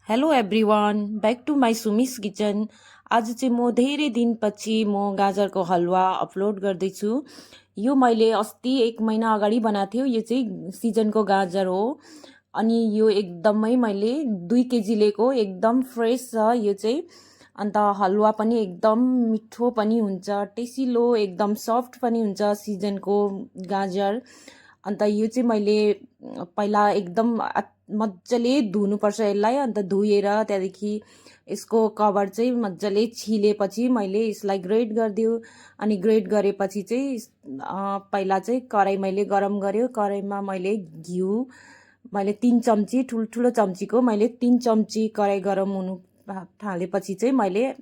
Hello everyone, back to my Sumi's kitchen. आज चाहिँ म धेरै दिनपछि म गाजरको हलुवा अपलोड गर्दैछु। यो मैले अस्ति 1 महिना अगाडि बनाएको थियो। यो चाहिँ सिजनको गाजर हो अनि यो एकदमै मैले 2 केजी लिएको, एकदम फ्रेस छ यो चाहिँ। अन्त हलुवा पनि एकदम मिठो पनि हुन्छ, टेसिलो एकदम सफ्ट पनि हुन्छ सिजनको गाजर। अन्त यो चाहिँ मैले पहिला एकदम मजाले धुनुपर्छ यसलाई। अन्त धोएर त्यहाँदेखि यसको कभर चाहिँ मजाले छिलेपछि मैले यसलाई ग्रेट गरिदियो। अनि ग्रेट गरेपछि चाहिँ पहिला चाहिँ कराई मैले गरम गर्यो। कराईमा मैले घिउ मैले 3 चम्ची, ठुल्ठुलो चम्चीको मैले 3 चम्ची कराई गरम हुनु थालेपछि चाहिँ मैले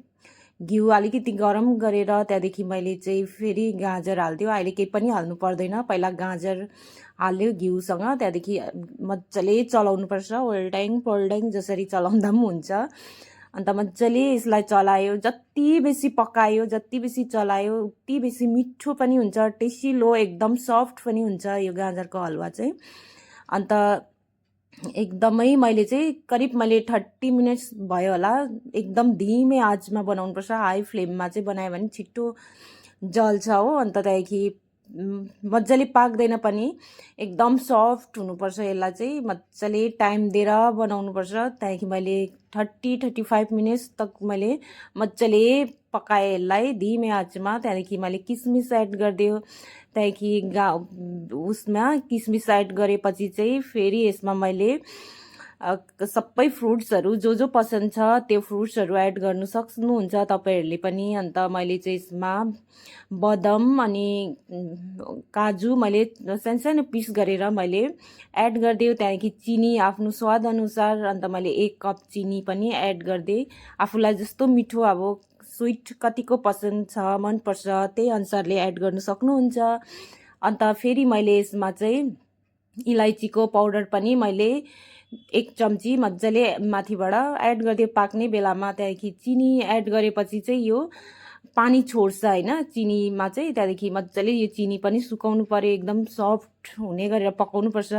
घिउ अलिकति गरम गरेर त्यहाँदेखि मैले चाहिँ फेरि गाजर हालिदियो। अहिले केही पनि हाल्नु पर्दैन, पहिला गाजर हाल्यो घिउसँग। त्यहाँदेखि मजाले चलाउनुपर्छ, ओल्ड्याङ पोल्ड्याङ जसरी चलाउँदा पनि हुन्छ। अन्त मजाले यसलाई चलायो, जति बेसी पकायो जति बेसी चलायो उति बेसी मिठो पनि हुन्छ, टेसिलो एकदम सफ्ट पनि हुन्छ यो गाजरको हलुवा चाहिँ। अन्त एकदमै मैले चाहिँ करिब मैले 30 मिनट्स भयो होला, एकदम धीमे आँचमा बनाउनुपर्छ। हाई फ्लेममा चाहिँ बनायो भने छिट्टो जल्छ हो। अन्त त्यहाँदेखि मजाले पाक्दैन पनि, एकदम सफ्ट हुनुपर्छ। यसलाई चाहिँ मजाले टाइम दिएर बनाउनुपर्छ। त्यहाँदेखि मैले 30-35 मिनट्स तक मैले मजाले पकाएँ यसलाई धीमे आँचमा। त्यहाँदेखि मैले किसमिस एड गरिदियो। त्यहाँदेखि उसमा किसमिस एड गरेपछि चाहिँ फेरि यसमा मैले सबै फ्रुट्सहरू जो पसन्द छ त्यो फ्रुट्सहरू एड गर्नु सक्नुहुन्छ तपाईँहरूले पनि। अन्त मैले चाहिँ यसमा बदाम अनि काजु मैले सानो पिस गरेर मैले एड गरिदियो। त्यहाँदेखि चिनी आफ्नो स्वाद अनुसार, अन्त मैले 1 कप चिनी पनि एड गरिदिएँ। आफूलाई जस्तो मिठो अब स्विट कतिको पसन्द छ मनपर्छ त्यही अनुसारले एड गर्नु सक्नुहुन्छ। अन्त फेरि मैले यसमा चाहिँ इलाइचीको पाउडर पनि मैले 1 चम्ची मजाले माथिबाट एड गरिदियो पाक्ने बेलामा। त्यहाँदेखि चिनी एड गरेपछि चाहिँ यो पानी छोड्छ होइन चिनीमा चाहिँ। त्यहाँदेखि मजाले यो चिनी पनि सुकाउनु पर्यो, एकदम सफ्ट हुने गरेर पकाउनुपर्छ।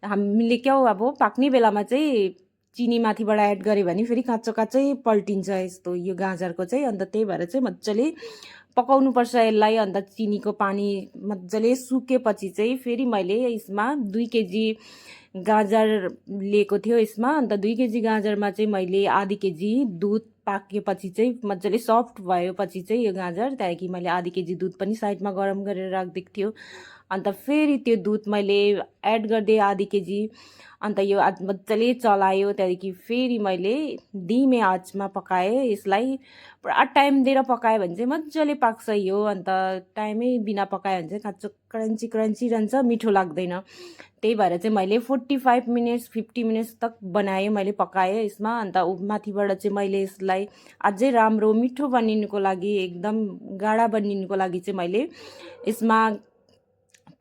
हामीले क्या हो अब पाक्ने बेलामा चाहिँ चिनी माथिबाट एड गऱ्यो भने फेरि काँचो काँचै पल्टिन्छ यस्तो यो गाजरको चाहिँ। अन्त त्यही भएर चाहिँ मजाले पकाउनुपर्छ यसलाई। अन्त चिनीको पानी मजाले सुकेपछि चाहिँ फेरि मैले यसमा 2 केजी गाजर लिएको थियो यसमा। अन्त 2 केजी गाजरमा चाहिँ मैले आधी केजी दुध पाकेपछि चाहिँ मजाले सफ्ट भएपछि चाहिँ यो गाजर, त्यहाँदेखि मैले आधी केजी दुध पनि साइडमा गरम गरेर राखिदिएको थियो। अन्त फेरि त्यो दुध मैले एड गरिदिएँ आधी केजी। अन्त यो मजाले चलायो। त्यहाँदेखि फेरि मैले धीमे आँचमा पकाएँ यसलाई। पुरा टाइम दिएर पकायो भने चाहिँ मजाले पाक्छ यो। अन्त टाइमै बिना पकायो भने चाहिँ काँचो क्रन्ची क्रन्ची रहन्छ, मिठो लाग्दैन। त्यही भएर चाहिँ मैले 45 मिनट्स 50 मिनट्स तक बनाएँ, मैले पकाएँ यसमा। अन्त माथिबाट चाहिँ मैले यसलाई अझै राम्रो मिठो बनिनुको लागि, एकदम गाढा बनिनुको लागि चाहिँ मैले यसमा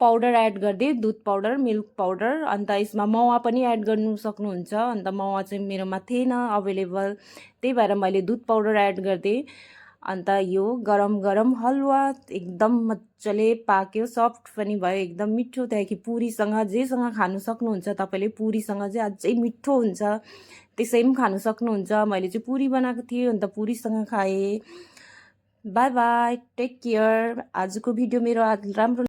पाउडर एड गरिदिएँ, दुध पाउडर, मिल्क पाउडर। अन्त यसमा मवा पनि एड गर्नु सक्नुहुन्छ। अन्त मवा चाहिँ मेरोमा थिएन अभाइलेबल, त्यही भएर मैले दुध पाउडर एड गरिदिएँ। अन्त यो गरम गरम हलुवा एकदम मजाले पाक्यो, सफ्ट पनि भयो, एकदम मिठो। त्यहाँदेखि पुरीसँग जेसँग खानु सक्नुहुन्छ तपाईँले, पुरीसँग चाहिँ अझै मिठो हुन्छ, त्यसै पनि खानु सक्नुहुन्छ। मैले चाहिँ पुरी बनाएको थिएँ, अन्त पुरीसँग खाएँ। Bye bye, take care. आजको भिडियो मेरो राम्रो